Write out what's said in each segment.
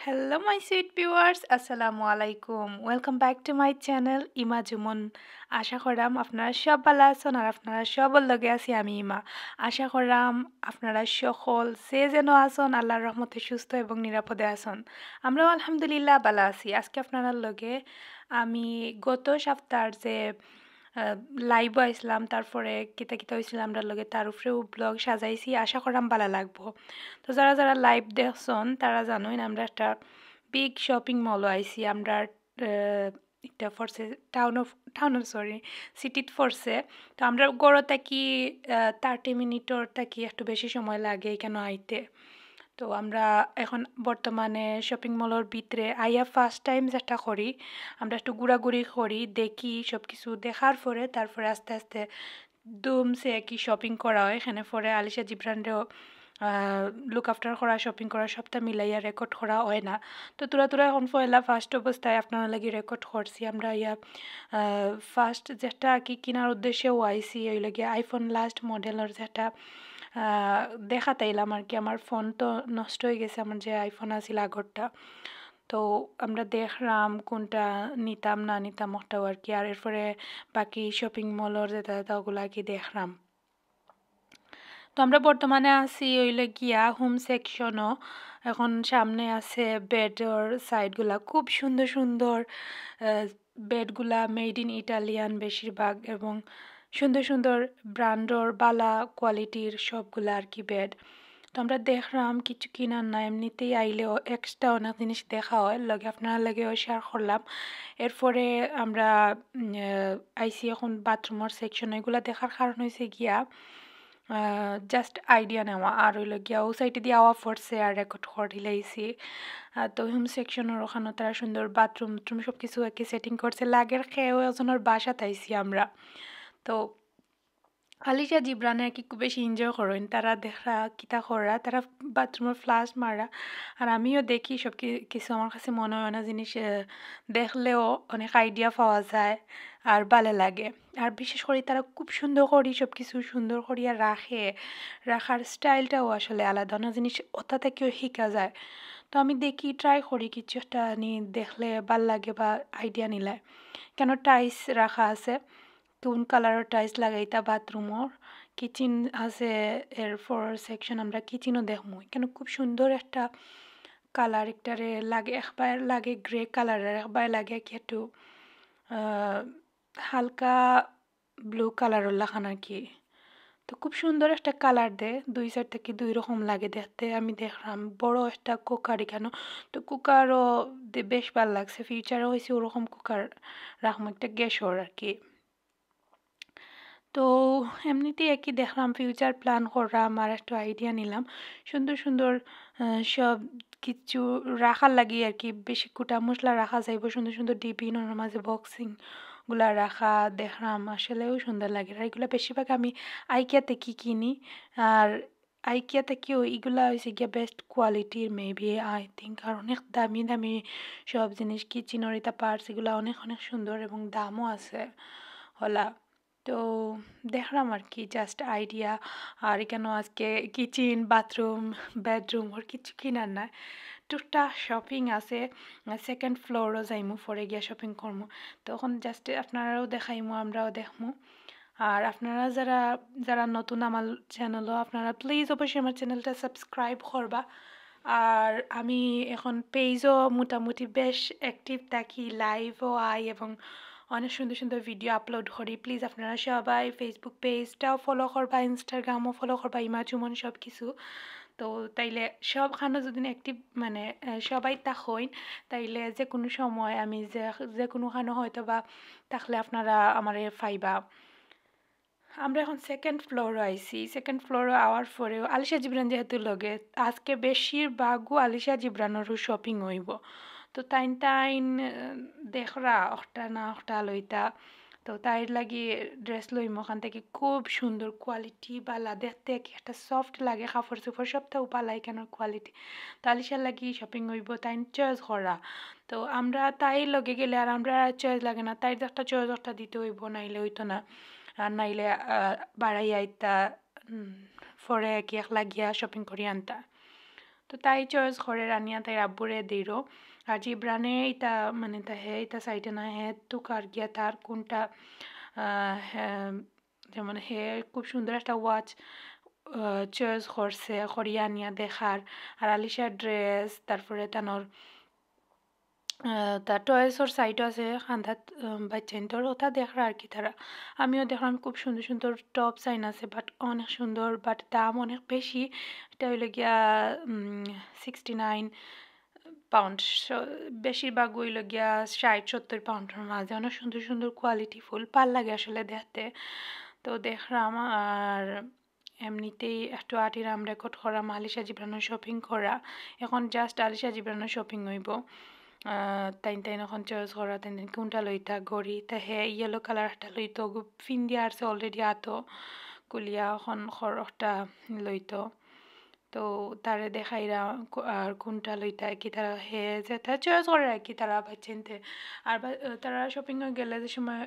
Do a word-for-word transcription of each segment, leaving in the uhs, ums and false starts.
Hello my sweet viewers, আসসালামু আলাইকুম। Welcome back to my channel ইমা জুমন। আশা করাম আপনারা সব ভালা আছইন আর আপনারা সবর লগে আছি আমি ইমা। আশা করাম আপনারা সকল যে যেন আছইন আল্লাহর রহমতে সুস্থ এবং নিরাপদে আছইন। আমরাও আলহামদুলিল্লাহ ভালা আছি। আজকে আপনারার লগে আমি গত সপ্তাহর যে, আহ, live আইছিলাম, তারপরে কিতা কিতা অইছিল আমরার লগে, তার উপরেও vlog সাজাইছি। আশা করাম ভালা লাগবো। তো যারা যারা live দেখছইন, তারা জানইন আমরা একটা big shopping mall আইছি। আমরা, আহ, একটা পড়ছে town of, town of, sorry, সিটিত পড়ছে। তো আমরা ঘর থাকি, আহ, থার্টি মিনিটর থাকি একটু বেশি সময় লাগে এখানো আইতে। তো আমরা এখন বর্তমানে শপিং মলর ভিতরে আইয়া ফার্স্ট টাইম যেটা করি, আমরা একটু ঘুরাঘুরি করি, দেখি সব কিছু দেখার পরে তারপরে আস্তে আস্তে ধুমসে কি শপিং করা হয়। এখানে পরে আলিশা জিব্রানরেও লুক আফটার করা, শপিং করা, সবটা মিলাইয়া রেকর্ড করা হয় না। তো তোরা তোরা এখন পয়লা ফার্স্ট অবস্থায় আপনারা লাগি রেকর্ড করছি। আমরা ইয়া ফার্স্ট যেটা কি কিনার উদ্দেশ্যে আইছি, ওই লাগে আইফোন লাস্ট মডেলর যেটা, আহ, দেখাত আইলাম আর কি। আমার ফোন তো নষ্ট হয়ে গেছে, আমার যে আইফোন আছিল আগরটা। তো আমরা দেখলাম কোনটা নিতাম না নিতাম ওটাও আর কি। আর এরপরে বাকি শপিং মলর যেটা যেটা ওগুলা কি দেখলাম। তো আমরা বর্তমানে আছি হইলে গিয়া হোম সেকশনও। এখন সামনে আছে বেডর সাইডগুলা, খুব সুন্দর সুন্দর, আহ, বেডগুলা মেড ইন ইটালিয়ান বেশিরভাগ, এবং সুন্দর সুন্দর ব্র্যান্ডর বালা কোয়ালিটির সবগুলা আর কি বেড। তো আমরা দেখলাম কিছু কিনার না, এমনিতেই আইলেও এক্সট্রা অনেক জিনিস দেখা হয়, লগে আপনারা লগেও শেয়ার করলাম। এরপরে আমরা, উম, আহ, আইছি এখন বাথরুমর সেকশন। এগুলা দেখার কারণ হইছে গিয়া, আহ, জাস্ট আইডিয়া নেওয়া, আর হইলো গিয়া ও সাইডে দিয়া আওয়া পড়ছে আর রেকর্ড করি লাইছি। আহ, তো হোম সেকশনর ওখানো তারা সুন্দর বাথরুম টাথরুম সব কিছু আর কি সেটিং করছে, লাগের কেউ একজনর বাসাত আইছি আমরা। তো আলিশা জিব্রানে আর কি খুব বেশি এনজয় করইন, তারা দেখরা কিতা কররা, তারা বাথরুমর ফ্লাশ মাররা। আর আমিও দেখি সব কি-, কিছু আমার কাছে মনে হয় না জিনিস, আহ, দেখলেও অনেক আইডিয়া পাওয়া যায় আর ভালা লাগে। আর বিশেষ করি তারা খুব সুন্দর করি সব কিছু সুন্দর করিয়া রাখে, রাখার স্টাইলটাও আসলে আলাদা, অনেক জিনিস ওটা থাকিও শিখা যায়। তো আমি দেখি, ট্রাই করি কিছু একটা নি দেখলে ভালা লাগে বা আইডিয়া নিলে। কেন টাইলস রাখা আছে, কোন কালারর টাইলস লাগাইতা বাথরুমর, কিচেন আছে, এরপর সেকশন আমরা কিচেনও দেখমু। এখানে খুব সুন্দর একটা কালার, একটারে লাগে, একবার লাগে গ্রে কালার, আর একবার লাগে কি একটু, আহ, হালকা ব্লু কালারর লাখান আর কি। তো খুব সুন্দর একটা কালার দে, দুই সাইড থাকি দুই রকম লাগে দেখতে। আমি দেখলাম বড় একটা কুকার এখানো, তো কুকারও দে-, বেশ ভালা লাগছে। ফিউচারও হইছে ওরকম কুকার রাখমু, একটা গ্যাসর আর কি। তো এমনিতেই আর কি দেখলাম, ফিউচার প্ল্যান করলাম আর একটু আইডিয়া নিলাম। সুন্দর সুন্দর, আহ, সব কিছু রাখার লাগি আর কি, বেশি কুটা মশলা রাখা যাইব, সুন্দর সুন্দর ডিবিনর মাঝে বক্সিং গুলা রাখা দেখলাম, আসলেও সুন্দর লাগে। আর এগুলা বেশিরভাগ আমি আইকিয়া থাকি কিনি, আর আইকিয়া থাকিও ইগুলা হইছে গিয়া বেস্ট কোয়ালিটির মেবি, আই থিঙ্ক। আর অনেক দামি দামি সব জিনিস, কিচেনর ইতা পার্টস, এগুলা অনেক অনেক সুন্দর এবং দামও আছে হলা। তো দেখলাম আর কি, জাস্ট আইডিয়া। আর এখানো আজকে কিচেন, বাথরুম, বেডরুম ওর কিছু কিনার নাই, টুকটাক শপিং আছে। সেকেন্ড ফ্লোরও যাইমু, পরে গিয়া শপিং করমু। তখন জাস্ট আপনারাও দেখাইমু, আমরাও দেখমু। আর আপনারা যারা, যারা নতুন আমার চ্যানেলও, আপনারা প্লিজ অবশ্যই আমার চ্যানেলটা সাবস্ক্রাইব করবা। আর আমি এখন পেজও মোটামুটি বেশ অ্যাক্টিভ থাকি, লাইভও আই এবং অনেক সুন্দর সুন্দর ভিডিও আপলোড করি। প্লিজ আপনারা সবাই Facebook পেজটাও ফলো করবা, ইনস্টাগ্রামও ফলো করবা, ইমা জুমন সব কিছু। তো তাইলে সবখানো যদি অ্যাক্টিভ, মানে, আহ, সবাই থাকইন, তাইলে যে কোনো সময় আমি যে, যে কোনোখানো হয়তো বা থাকলে আপনারা আমারে পাইবা। আমরা এখন সেকেন্ড ফ্লোরও আইছি। সেকেন্ড ফ্লোরও আওয়ার পরেও আলিশা জিবরান যেহেতু লগে, আজকে বেশিরভাগও আলিশা জিবরানরও শপিং হইব। তো তাইন তাইন, আহ, দেখরা অখটা না অখটা লইতা। তো তাইর লাগি ড্রেস লইমু ওখান থাকি, খুব সুন্দর কোয়ালিটি বালা, দেখতে কি একটা সফট লাগে, কাপড় চোপড় সবটাও বালা এখানোর কোয়ালিটি। তো আলিশার লাগি শপিং হইব, তাইন চয়েস করা। তো আমরা তাইর লগে গেলে আর আমরা চয়েস লাগে না, তাইর একটা চয়েস একটা দিতে হইব, নাইলে হইতো না। আর নাইলে, আহ, বাড়াই আইতা, উম, পরে কি একলা গিয়া শপিং করি আনতা। তো তাই চয়েস করে আনিয়া তাইর আব্বুরে দিল। আর জিবরানে ইতা মানে তা হে ইতা সাইডে না, হে তুকার গিয়া তার কোনটা, আহ, হে, যেমন হে খুব সুন্দর একটা ওয়াচ চয়েস করছে, করিয়া আনিয়া দেখার। আর আলিশার ড্রেস, তারপরে তানর আহ, তা টয়েসর সাইডও আছে, কান্দাত বাচ্চাইন্তর ওটা দেখরা আর কি তারা। আমিও দেখলাম খুব সুন্দর সুন্দর টপ সাইন আছে, বাট অনেক সুন্দর, বাট দাম অনেক বেশি। এটা হইল গিয়া সিক্সটি নাইন পাউন্ড। বেশিরভাগ হইল গিয়া ষাট সত্তর পাউন্ডের মাঝে। অনেক সুন্দর সুন্দর কোয়ালিটি ফুল, ভালা লাগে আসলে দেখতে। তো দেখলাম, আর এমনিতেই একটু আটিরাম রেকর্ড করা, আলিশা জিবরানর শপিং করা। এখন জাস্ট আলিশা জিবরানর শপিং হইব। আহ, তাইন তাইন এখন চয়েস করা, তাইন তাইন কোনটা লইতা। ঘড়ি তা হে ইয়েলো কালার একটা লইতো, গু-, ফিন্দি আরছে অলরেডি আতো, কুলিয়া এখন খরটা লইতো। তো তারে দেখাইরা কো-, আর কোনটা লইতা কি তারা হে যেটা চয়েস করে আর কি তারা বাচ্চাইন্তে। আর বা-, তারা শপিংও গেলে যে সময়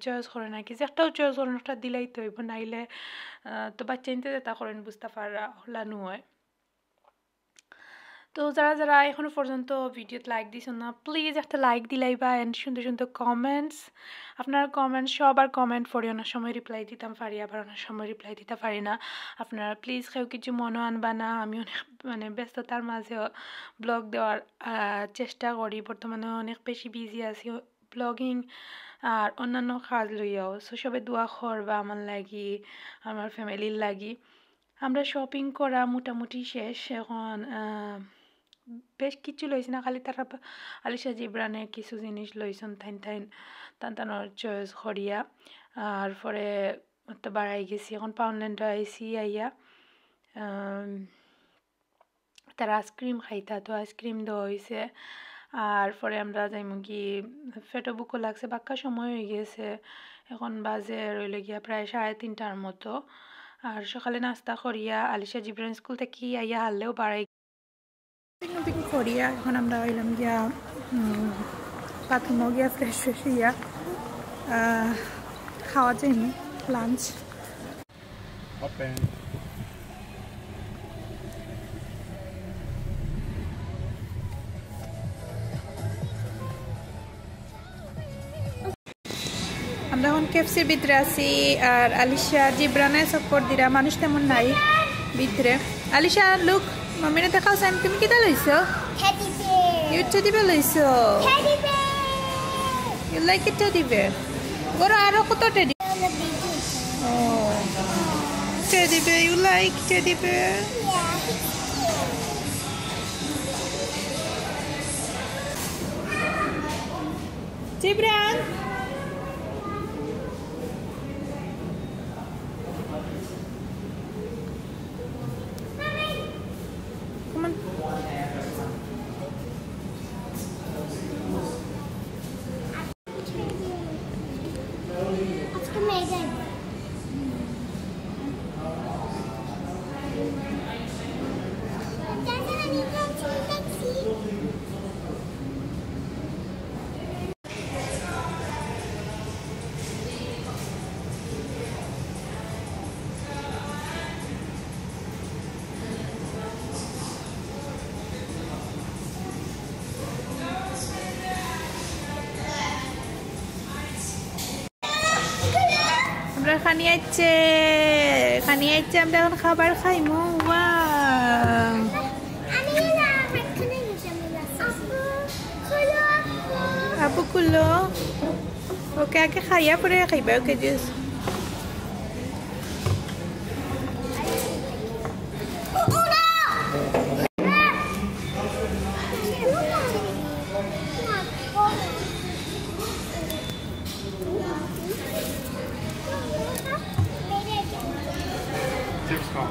চয়েস করে নাকি, যে একটাও চয়েস করে একটা দিলাইতে হইব, নাইলে আহ, তো বাচ্চাইন্তে যেটা করেন বুঝতে পারা হলা নয়। তো যারা যারা এখনো পর্যন্ত ভিডিওত লাইক দিছো না, প্লিজ একটা লাইক দিলাইবা, এন্ড সুন্দর সুন্দর কমেন্টস। আপনার কমেন্টস, সবার কমেন্ট পড়ি, অনেক সময় রিপ্লাই দিতাম পারি, আবার অনেক সময় রিপ্লাই দিতে পারি না। আপনারা প্লিজ কেউ কিছু মনো আনবা না, আমি অনেক মানে ব্যস্ততার মাঝে ব্লগ দেওয়ার আহ, চেষ্টা করি। বর্তমানে অনেক বেশি বিজি আছি ব্লগিং আর অন্যান্য কাজ লইয়াও। সো সবে দোয়া করবা আমার লাগি, আমার ফ্যামিলির লাগি। আমরা শপিং করা মোটামুটি শেষ। এখন আহ, বেশ কিছু লইছি না, খালি তারা বা-, আলিশা জিবরানে কিছু জিনিস লইছন, তাইন তাইন তান তানোর চয়েস করিয়া। আর পরে তো বাড়াই গেছি, এখন পাউন্ডল্যান্ড আইছি আইয়া। আম, তারা আইসক্রিম খাইতা, তো আইসক্রিম দেওয়া হইছে। আর পরে আমরা যাইমু কি, পেটও ভুকও লাগছে, বাক্কা সময় হয়ে গেছে। এখন বাজে রইল গিয়া প্রায় সাড়ে তিনটার মতো। আর সকালে নাস্তা করিয়া আলিশা জিবরান স্কুল থেকে আইয়া হারলেও বাড়াই শপিং করিয়া এখন আমরা হইলাম গিয়া বাথরুমও গিয়া ফ্রেশ ফ্রেশ হইয়া আহ, খাওয়া যায়নি লাঞ্চ। Open. আমরা এখন কেএফসির ভিতরে আছি, আর আলিশা জিবরানে চক্কর দিরা, মানুষ তেমন নাই ভিতরে। আলিশা, লুক, মামিরে দেখাও চাইন, তুমি কিতা লইছো? Teddy bear. You teddy bear লইছো? Teddy bear. You like a teddy bear? ঘরো আরো কত teddy? Oh. Teddy bear, you like teddy bear? Yeah. Jibran. Come on. আজকে মেয়েদের আমরা খানি আইছে, খানি আইছে, আমরা এখন খাবার খাইমু। Wow. আপু খুলো। ওকে, আগে খাইয়া পরে খাইবা। ওকে, জুস। Chips খাও।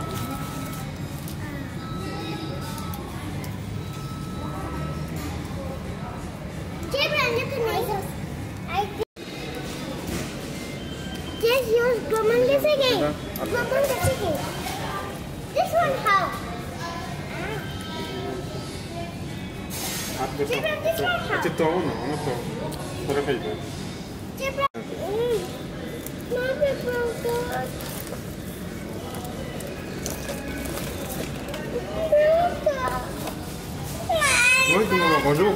Just use Goman this again. Goman this again. This one how? আচ্ছা, তো না, আমার তো তোরা খাইবে। Zebra. Mm. Mommy, broken. Broken. Manu,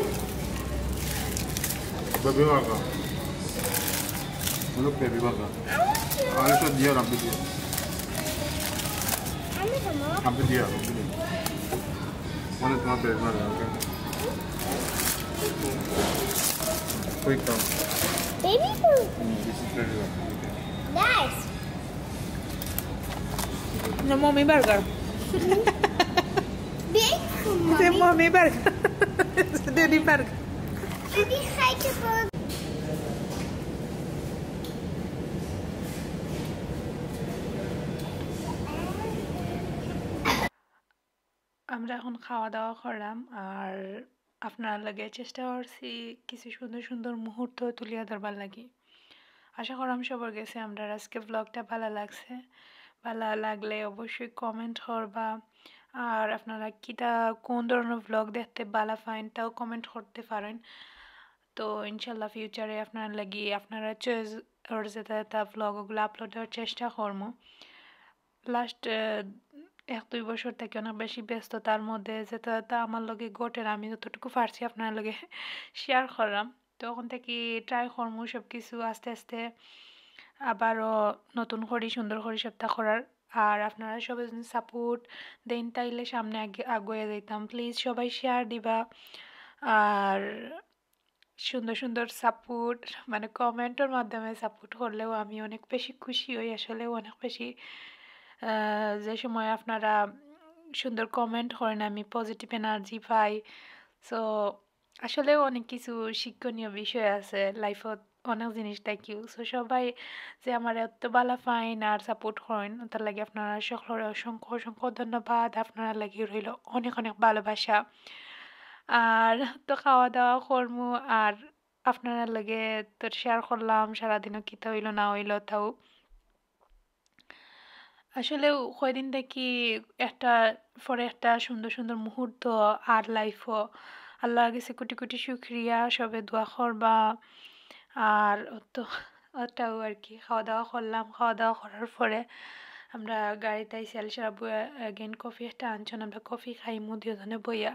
baby burger. Manu, baby burger. Ano sa diyan ang video. Ano sa mo? Ang video, ang video. Ano sa mga baby burger, okay? Wait lang. Baby food. Mm, this is baby burger. Okay. No mommy burger. Big mommy. Mommy burger. Daddy burger. Daddy, hi to burger. আমরা এখন খাওয়া দাওয়া করলাম, আর আপনার লগে চেষ্টা করছি কিছু সুন্দর সুন্দর মুহূর্ত তুলিয়া ধরবার লাগি। আশা করাম সবার গেছে আমরার আজকে ব্লগটা ভালা লাগছে। ভালা লাগলে অবশ্যই কমেন্ট করবা, আর আপনারা কিতা কোন ধরনের ব্লগ দেখতে ভালা পাইন তাও কমেন্ট করতে পারেন। তো ইনশাল্লাহ ফিউচারে আপনার লাগি আপনারা চয়েস ওর যেটা যেটা ব্লগ ওগুলো আপলোড দেওয়ার চেষ্টা করবো। লাস্ট এক দুই বছর থেকে অনেক বেশি ব্যস্ততার মধ্যে যেটা যেটা আমার লগে ঘটের আমি যতটুকু পারছি আপনার লগে শেয়ার করলাম। তো এখন থেকে ট্রাই করবো সব কিছু আস্তে আস্তে আবারও নতুন করি সুন্দর করি সবটা করার। আর আপনারা সবাই যদি সাপোর্ট দেন তাইলে সামনে আগে আগুয়ে যাইতাম। প্লিজ সবাই শেয়ার দিবা, আর সুন্দর সুন্দর সাপোর্ট মানে কমেন্টর মাধ্যমে সাপোর্ট করলেও আমি অনেক বেশি খুশি হই। আসলে অনেক বেশি আহ, যে সময় আপনারা সুন্দর কমেন্ট করেন আমি পজিটিভ এনার্জি পাই। সো আসলে অনেক কিছু শিক্ষণীয় বিষয় আছে লাইফত, অনেক জিনিস দেখিও। সো সবাই যে আমার এত ভালা পাইন আর সাপোর্ট করেন, তার লাগি আপনারা সকলরে অসংখ্য অসংখ্য ধন্যবাদ। আপনারা লাগি রইল অনেক অনেক ভালোবাসা। আর তো খাওয়া দাওয়া করমু, আর আপনারা লগে তো শেয়ার করলাম সারাদিনও কিতা হইলো না হইলো তাও। আসলে কয়দিন দেখি একটা পরে একটা সুন্দর সুন্দর মুহূর্ত আর লাইফও। আল্লাহর গেছে কোটি কোটি শুক্রিয়া, সবে দোয়া করবা। আর অত অতাও আর কি খাওয়া দাওয়া করলাম। খাওয়া দাওয়া করার পরে আমরা গাড়িত আইছি। আলিশার আব্বু অ্যাগেন কফি একটা আনছেন, আমরা কফি খাইমু দুজনে বইয়া।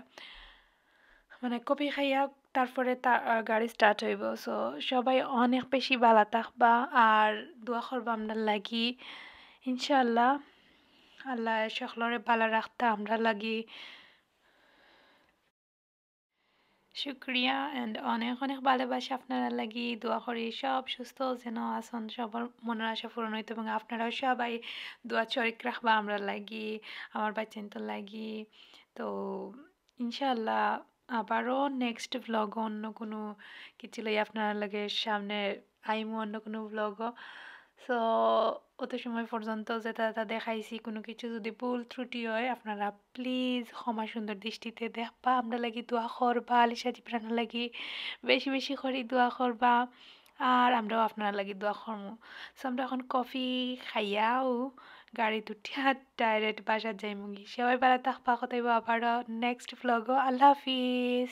মানে কফি খাইয়া তারপরে তা আহ, গাড়ি স্টার্ট হইব। সো সবাই অনেক বেশি ভালা থাকবা আর দোয়া করবা আমরার লাগি। ইনশাআল্লাহ আল্লাহ সকলরে ভালা রাখতা আমরার লাগি। শুক্রিয়া অ্যান্ড অনেক অনেক ভালোবাসা আপনারা লাগি। দোয়া করি সব সুস্থ যেন আছেন, সবার মনের আশা পূরণ হইতো এবং আপনারাও সবাই দোয়া শরিক রাখবা আমরার লাগি, আমার বাচ্চাইন্তর লাগি। তো ইনশাআল্লাহ আবারও নেক্সট ব্লগ অন্য কোনো কিছু লই আপনারা লগে সামনে আইমু, অন্য কোনো ব্লগ। সো অত সময় পর্যন্ত যেটা যেটা দেখাইছি কোনো কিছু যদি ভুল ত্রুটি হয় আপনারা প্লিজ ক্ষমা সুন্দর দৃষ্টিতে দেখবা। আমরার লাগি দোয়া করবা, আলিশা জিবরানর লাগি বেশি বেশি করি দোয়া করবা। আর আমরাও আপনারা লাগি দোয়া করমু। সো আমরা এখন কফি খাইয়াও গাড়িত উঠিয়া ডাইরেক্ট বাসাত যাইমুগি। সবাই ভালা থাকবা, কথা হইব আবারও নেক্সট ব্লগও। আল্লাহ হাফিজ।